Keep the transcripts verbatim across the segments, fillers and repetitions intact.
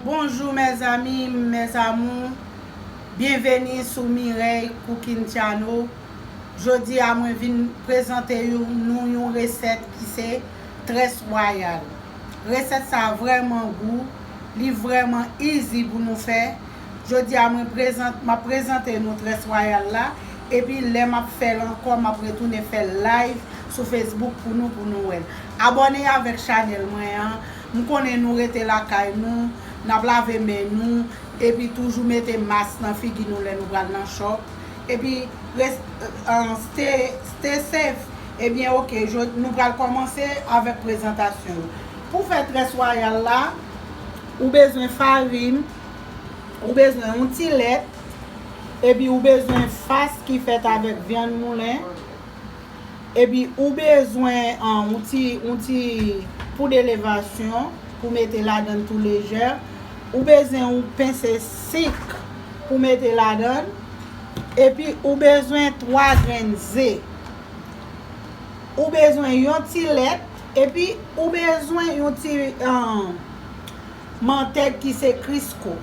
Bonjou, mes amis, mes amours. Byenveni sou Mireille Cooking Channel. Jodi a, mwen vin prezante yon, nou yon resèt ki se très royal. Resèt sa vrèman gou, li vrèman easy pou nou fè. Jodi a, mwen prezant-, m ap prezante nou très royal la, epi lè m ap fè l ankò, m ap retounen fè l live sou Facebook pou nou, pou nou wè l. Abòne avèk chanèl mwen an. M konnen nou rete lakay nou, n ap lave men nou, epi toujou mete mas nan figi nou lè nou pral nan shop. Epi res-, an, stay, stay safe. Ebyen, oke, jò-, nou pral kòmanse avèk prezantasyon yo. Pou fè très royal la, ou bezwen farin, ou bezwen yon ti lèt, epi ou bezwen fas ki fèt avèk vyann moulen. Epi ou bezwen, an, yon ti, yon ti poud elevasyon pou mete ladan tou lejè. Ou bezwen yon pense sik pou mete ladan. Epi ou bezwen twa grenn ze. Ou bezwen yon ti lèt. Epi ou bezwen yon ti, an, mantèg ki se Crisco.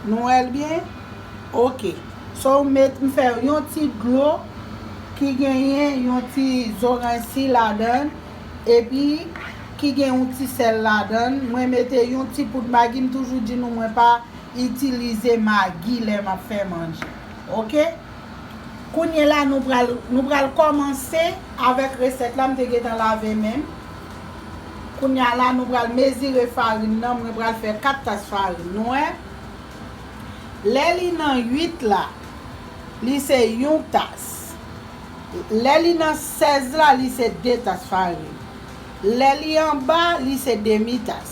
Nou wè l byen? Oke. So, m met, m fè yon ti dlo ki genyen yon ti zoranj si ladan, epi ki gen yon ti sèl ladan. Mwen mete yon ti poud Maggi, m toujou di nou mwen pa itilize Maggi lè m ap fè manje. Oke? Kounye la, nou pral, nou pral kòmanse avèk resèt la. M te gentan lave men m. Kounye a la, nou pral mezire farin nan. Mwen pral fè kat tas farin. Nou wè? Lè li nan uit la, li se yon tas. Lè li nan sèz la, li se de tas farin. Lè li anba, li se demi tas.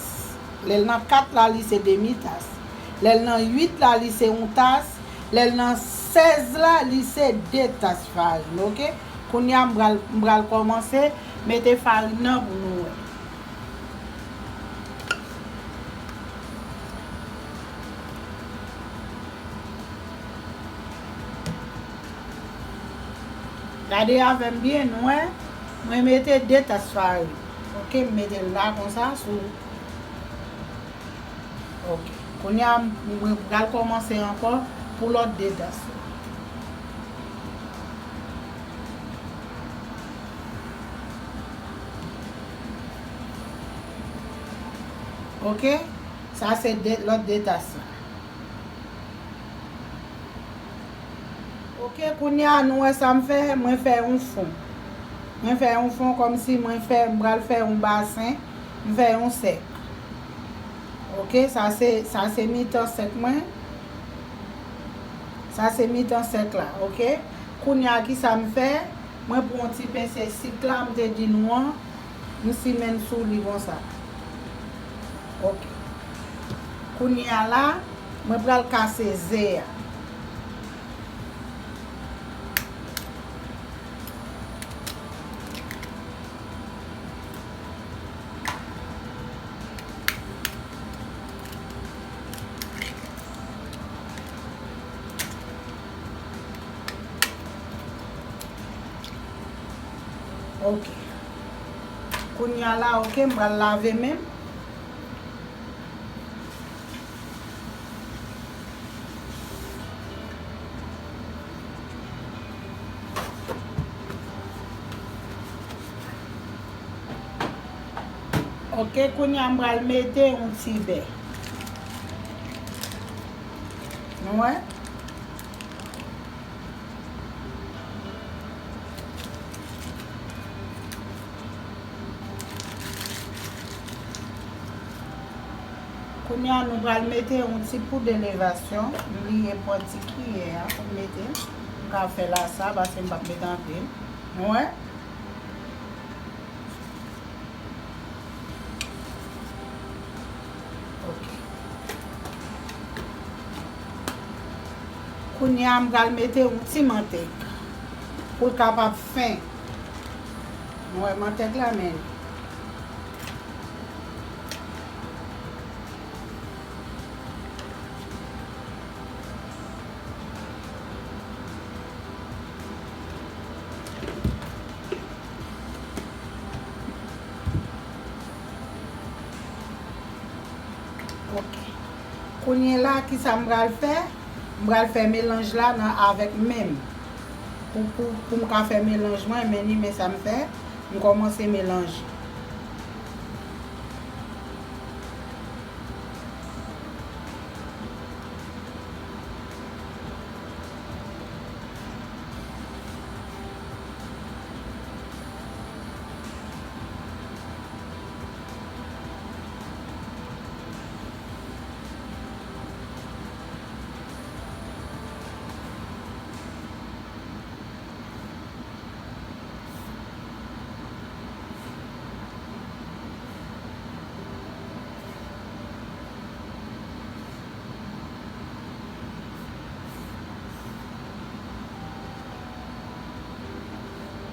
Lè l nan kat la, li se demi tas. Lè l nan uit la, li se yon tas. Lè l nan sèz la, li se de tas farin, oke? Kounye a, m pral, m pral kòmanse mete farin nan pou nou wè. Gade avè m byen, nou wè. Mwen mete de tas farin. Oke, m mete l la konsa sou. Oke. Kounye a, m, mwen pral kòmanse ankò pou lòt de tas yo. Oke? Sa se de, lòt de tas la. Oke, kounye a, nou wè sa m fè? Mwen fè yon fon. Mwen fè yon fon kòmsi mwen fè, m pral fè yon basen, m fè yon sèk. Oke, sa se, sa se mitan sèk mwen. Sa se mitan sèk la, oke? Kounye a, ki sa m fè? Mwen pran yon ti pense sik la, m te di nou an, m simen l sou li konsa. Oke. Kounye a la, mwen pral kase ze a. Oke. Kounye a la, oke, m pral lave men m. Oke, kounye a m pral mete yon ti bè. Nou wè? Kounye a, nou pral mete yon ti poud elevasyon. M bliye pran ti kiyè a pou m mete. M ka fè l a sa, paske m p ap mete anpil. Nou wè? Ok. Kounye a, m pral mete yon ti mantèg pou l kapab fen. Nou wè mantèg la, men. Ok. Kounye la, ki sa m pral fè? M pral fè melanj la nan, avèk men m. Pou, pou, pou m ka fè melanj mwen, men ni men sa m fè, m kòmanse melanje.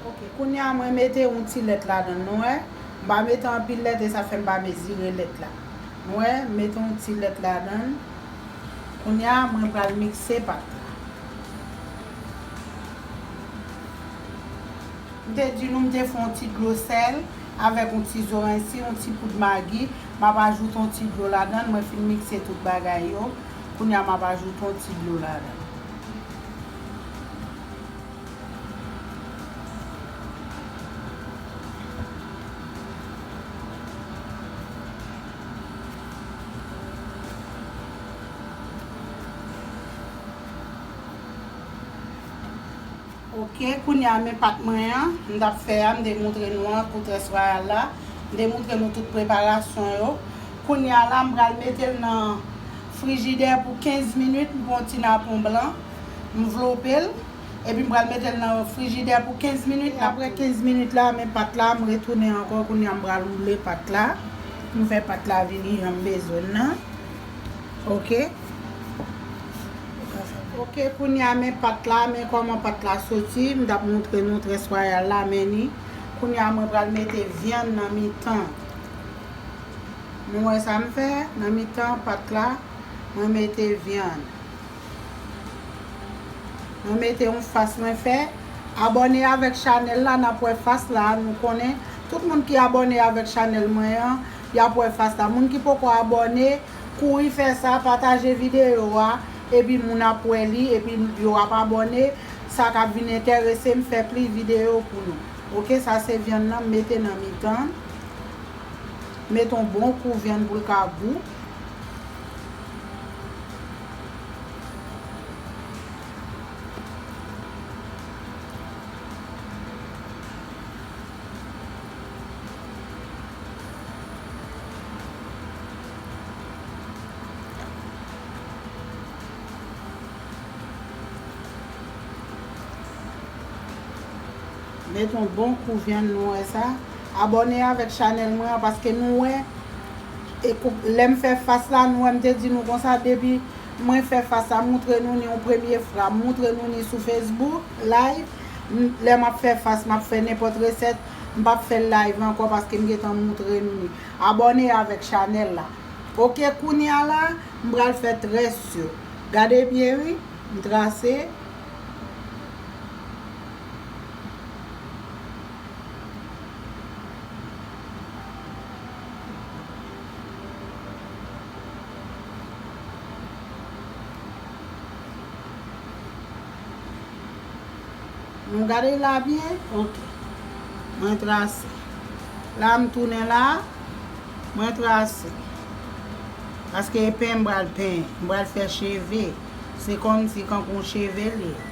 Ok, kounye a mwen mete yon ti lèt ladan l, nou wè. M pa mete anpil lèt, e sa fè m pa mezire lèt la. Nou wè, m mete yon ti lèt ladan l. Kounye a, mwen pral mikse pat la. M te di nou m te fè yon ti dlo sèl avèk yon ti zoranj si, yon ti poud magi. M ap ajoute yon ti dlo ladan l. Mwen fin mikse tout bagay yo. Kounye a, m ap ajoute yon ti dlo ladan l. Ok, kounye a men pat mwen an, m t ap fè a, m te montre nou an, Coutress Royale la. M te montre nou tout preparasyon yo. Kounye a la, m pral mete l nan frijidè pou kenz minit, m pran yon ti napon blan, m vlope l, epi m pral mete l nan frijidè pou kenz minit. Apre kenz minit la, men pat la, m retounen ankò, kounye a m pral woule pat la. M fè pat la vini jan m bezwen l nan. Ok. Ok, kounye a men pat la, men kòman pat la soti, m t ap montre nou Coutress Royale la, men ni. Kounye a mwen pral mete vyann nan mitan. Nou wè sa m fè? Nan mitan pat la, mwen mete vyann. Mwen mete yon fas mwen fè. Abòne avèk chanèl la, n ap wè fas la, nou konnen. Tout moun ki abòne avèk chanèl mwen an, y ap wè fas la. Moun ki poko abòne, kouri fè sa, pataje videyo a, epi moun ap wè li, epi yo ap abòne. Sa k ap vin enterese m fè plis videyo pou nou. Ok, sa se vyann nan, m mete nan mitan. Mete yon bon kou vyann pou l ka gou. Met yon bon kou vyann, nou wè sa. Abòne avèk chanèl mwen an, paske nou wè, e kou, lè m fè fas la, nou wè m te di nou konsa, depi mwen fè fas la, montre nou ni yon premye fwa, montre nou ni sou Facebook, live, m, lè m ap fè fas, m ap fè nenpòt resèt, m p ap fè l live ankò paske m gentan montre nou ni. Abòne avèk chanèl la. Ok, kounye a la, m pral fè très yo. Gade byen, wi. M trase. Nou gade la byen? Ok. Mwen trase. La m tounen la, mwen trase. Paske e penyen m pral penyen, m pral fè cheve. Se kòmsi kankou yon cheve li ye.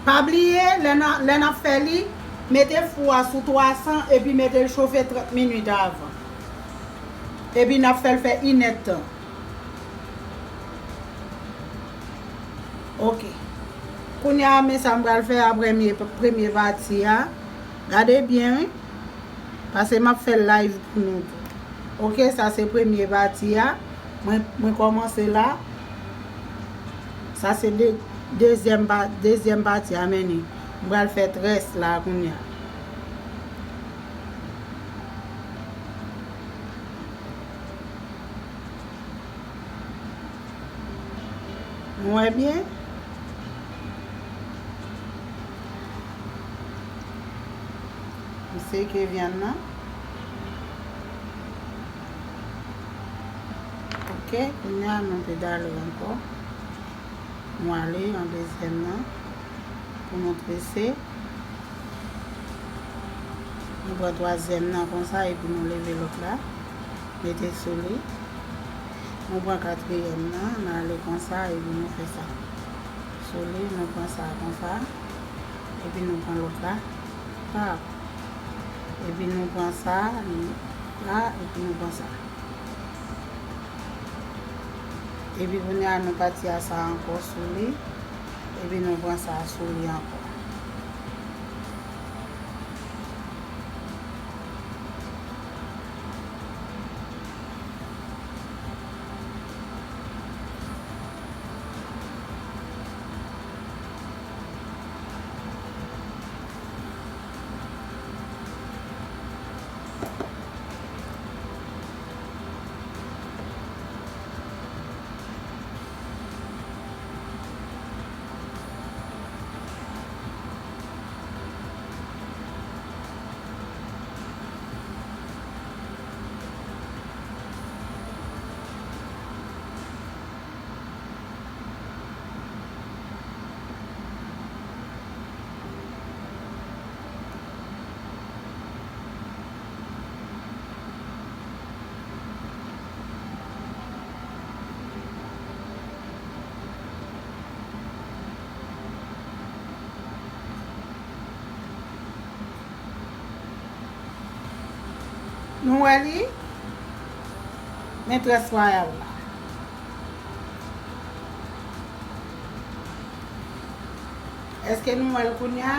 Pa bliye, lè n a, lè n ap fè li, mete fou a sou twa san epi mete l chofe trant minit avan. Epi n ap fè l fè inèdtan. Ok. Kounye a, men sa m pral fè a premye, premye pati a. Gade byen, wi. Paske m ap fè live pou nou tou. Ok, sa se premye pati a. Mwen, mwen kòmanse la. Sa se de, dezyèm pa, dezyèm pati a, men ni. M pral fè très la kounye a. Nou wè byen? M seke vyann nan. Ok. Ok, kounye a nou pedale ankò. Nou ale yon dezyèm nan pou nou trese. Nou pran twazyèm nan konsa epi nou leve lòt la, mete sou li. Nou pran katriyèm nan, n ale konsa epi nou fè sa. Sou li, nou pran sa konsa, epi nou pran lòt la. Pap. Epi nou pran sa, la, epi nou pran sa. Epi kounye a nou pati a sa ankò sou li. Epi nou pran sa sou li ankò. Nou wè li? Metrès wayal la. Èske nou wè l kounye a?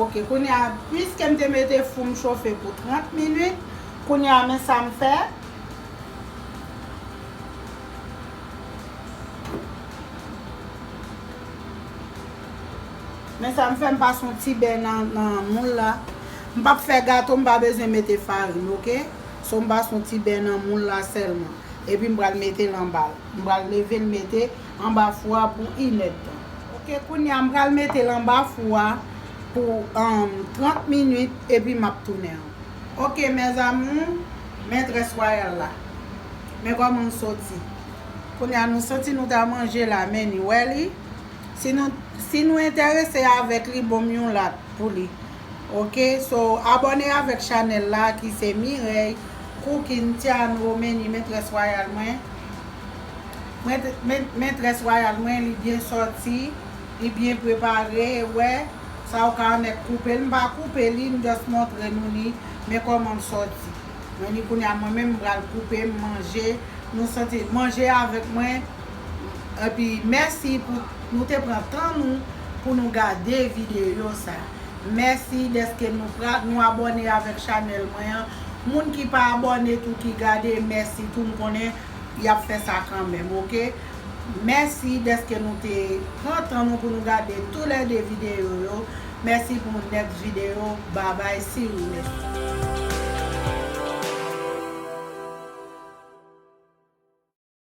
Ok, kounye a, piske m te mete fou m chofe pou trant minit, kounye a, men sa m fè. Men sa m fè, m pase yon ti bè nan, nan moul la. M p ap fè gato, m pa bezwen mete farin, ok? So, m pase yon ti bè nan moul la sèlman. Epi m pral mete l anba l. M pral leve l mete anba fou a pou inèdtan. Ok, kounye a m pral mete l anba fou a pou, um, trant minit, epi m ap tounen. Ok, mes amours, metrès wayal la. Men kòman l soti. Kounye a nou santi nou ta manje la, men ni wè li. Si nou, si nou enterese avèk li, ban m yon like pou li. Ok, so, abòne avèk chanèl la ki se Mireille Cooking Tiano, men ni metrès wayal mwen. Mwen, men, metrès wayal mwen, li byen sòti, li byen prepare, wè, sa w ka annik koupe l, m pa koupe li, m just montre nou li, men kòman l sòti. Men ni kounye a, mwen menm, m pral koupe, m manje, nou santi, manje avèk mwen, epi mèsi pou nou te pran tan nou pou nou gade videyo sa. Mèsi dèske nou pra-, nou abòne avèk chanèl mwen an. Moun ki pa abòne tou, ki gade, mèsi tou, m konnen y ap fè sa kanmenm, ok? Mèsi dèske nou te pran tan nou pou nou gade toulède videyo yo. Mèsi pou next videyo. Babay, see you next.